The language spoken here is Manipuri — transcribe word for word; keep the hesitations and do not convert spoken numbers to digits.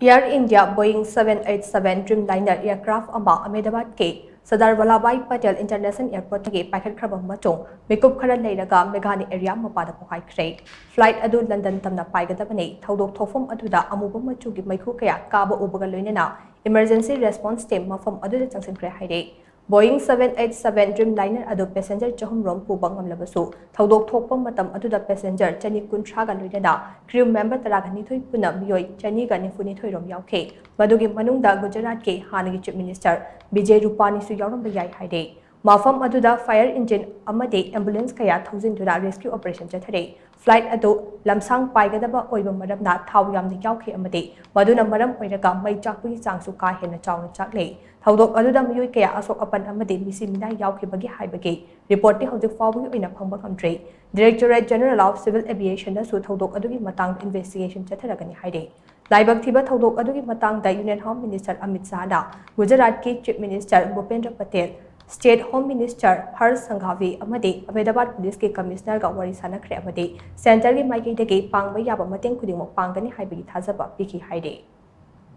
Air India Boeing seven eight seven Dreamliner aircraft ꯑꯃ ꯑꯍꯃꯦꯗꯥꯕꯥꯗꯀꯤ ꯁꯔꯗꯥꯔ ꯚꯜꯂꯥꯚꯚꯥꯏ ꯄꯇꯦꯜ International Airportꯇꯒꯤ ꯄꯥꯏꯈꯠꯈ꯭ꯔꯕ ꯃꯇꯨꯡ ꯃꯤꯀꯨꯞ ꯈꯔ ꯂꯩꯔꯒ ꯃꯦꯘꯥꯂꯤ ꯑꯦꯔꯤꯌꯥ ꯃꯄꯥꯗ ꯄꯣꯈꯥꯏꯈ꯭ꯔꯦ꯫ Flight ꯑꯗꯨ ꯂꯟꯗꯟ ꯇꯝꯅ ꯄꯥꯏꯒꯗꯕꯅꯤ꯫ ꯊꯧꯗꯣꯛ ꯊꯣꯛꯐꯝ ꯑꯗꯨꯗ ꯑꯃꯨꯕ ꯃꯆꯨꯒꯤ ꯃꯩꯈꯨ ꯀꯌꯥ ꯀꯥꯕ ꯎꯕꯒ ꯂꯣꯏꯅꯅ Emergency Response Team ꯃꯐꯝ ꯑꯗꯨꯗ ꯆꯪꯁꯤꯟꯈ꯭ꯔꯦ ꯍꯥꯏꯔꯦ꯫ Boeing seven eight seven Dreamliner ꯑꯗꯨ passenger ꯆꯍꯨꯝ ꯔꯣꯝ ꯄꯨꯕ ꯉꯝꯂꯕꯁꯨ, ꯊꯧꯗꯣꯛ ꯊꯣꯛꯄ ꯃꯇꯝ ꯑꯗꯨꯗ passenger ꯆꯅꯤ ꯀꯨꯟꯊ꯭ꯔꯥꯒ ꯂꯣꯏꯅꯅ crew member ꯇꯔꯥꯒ ꯅꯤꯊꯣꯏ ꯄꯨꯟꯅ ꯃꯤꯑꯣꯏ ꯆꯅꯤꯒ ꯅꯤꯐꯨ ꯅꯤꯊꯣꯏ ꯔꯣꯝ ꯌꯥꯎꯈꯤ꯫ ꯃꯗꯨꯒꯤ ꯃꯅꯨꯡꯗ ꯒꯨꯖꯔꯥꯠꯀꯤ ꯍꯥꯟꯅꯒꯤ Chief Minister ꯕꯤꯖꯦ ꯔꯨꯄꯥꯅꯤꯁꯨ ꯌꯥꯎꯔꯝꯕ ꯌꯥꯏ ꯍꯥꯏꯔꯦ꯫ ꯃꯐꯝ ꯑꯗꯨꯗ fire engine ꯑꯃꯗꯤ ambulance ꯀꯌꯥ ꯊꯧꯖꯤꯟꯗꯨꯅ rescue operation ꯆꯠꯊꯔꯤ꯫ Flight ꯑꯗꯨ ꯂꯝꯁꯥꯡ ꯄꯥꯏꯒꯗꯕ ꯑꯣꯏꯕ ꯃꯔꯝꯅ ꯊꯥꯎ ꯌꯥꯝꯅ ꯌꯥꯎꯈꯤ ꯑꯃꯗꯤ ꯃꯗꯨꯅ ꯃꯔꯝ ꯑꯣꯏꯔꯒ ꯃꯩ ꯆꯥꯛꯄꯒꯤ ꯆꯥꯡꯁꯨ ꯀꯥ ꯍꯦꯟꯅ ꯆꯥꯎꯅ ꯆꯥꯛꯂꯦ꯫ ꯊꯧꯗꯣꯛ ꯑꯗꯨꯗ ꯃꯤꯑꯣꯏ ꯀꯌꯥ ꯑꯁꯣꯛ ꯑꯄꯟ ꯑꯃꯗꯤ ꯃꯤꯁꯤ ꯃꯤꯅꯥꯏ ꯌꯥꯎꯈꯤꯕꯒꯤ ꯍꯥꯏꯕꯒꯤ reportꯇꯤ ꯍꯧꯖꯤꯛ ꯐꯥꯎꯕꯒꯤ ꯑꯣꯏꯅ ꯐꯪꯕ ꯉꯝꯗ꯭ꯔꯤ꯫ Directorate General of Civil Aviationꯅꯁꯨ ꯊꯧꯗꯣꯛ ꯑꯗꯨꯒꯤ ꯃꯇꯥꯡꯗ investigation ꯆꯠꯊꯔꯒꯅꯤ ꯍꯥꯏꯔꯤ꯫ ꯂꯥꯏꯕꯛ ꯊꯤꯕ ꯊꯧꯗꯣꯛ ꯑꯗꯨꯒꯤ ꯃꯇꯥꯡꯗ Union Home Minister ꯑꯃꯤꯠ ꯁꯥꯍꯅ ꯒꯨꯖꯔꯥꯠꯀꯤ Chief Minister ꯚꯨꯄꯦꯟꯗ꯭ꯔ Patel, State Home Minister ꯍꯔꯁ ꯁꯪꯘꯥꯚꯤ ꯑꯃꯗꯤ ꯑꯍꯃꯦꯗꯥꯕꯥꯗ Policeꯀꯤ Commissionerꯒ ꯋꯥꯔꯤ ꯁꯥꯟꯅꯈ꯭ꯔꯦ ꯑꯃꯗꯤ centreꯒꯤ ꯃꯥꯏꯀꯩꯗꯒꯤ ꯄꯥꯡꯕ ꯌꯥꯕ ꯃꯇꯦꯡ ꯈꯨꯗꯤꯡꯃꯛ ꯄꯥꯡꯒꯅꯤ ꯍꯥꯏꯕꯒꯤ ꯊꯥꯖꯕ ꯄꯤꯈꯤ ꯍꯥꯏꯔꯤ꯫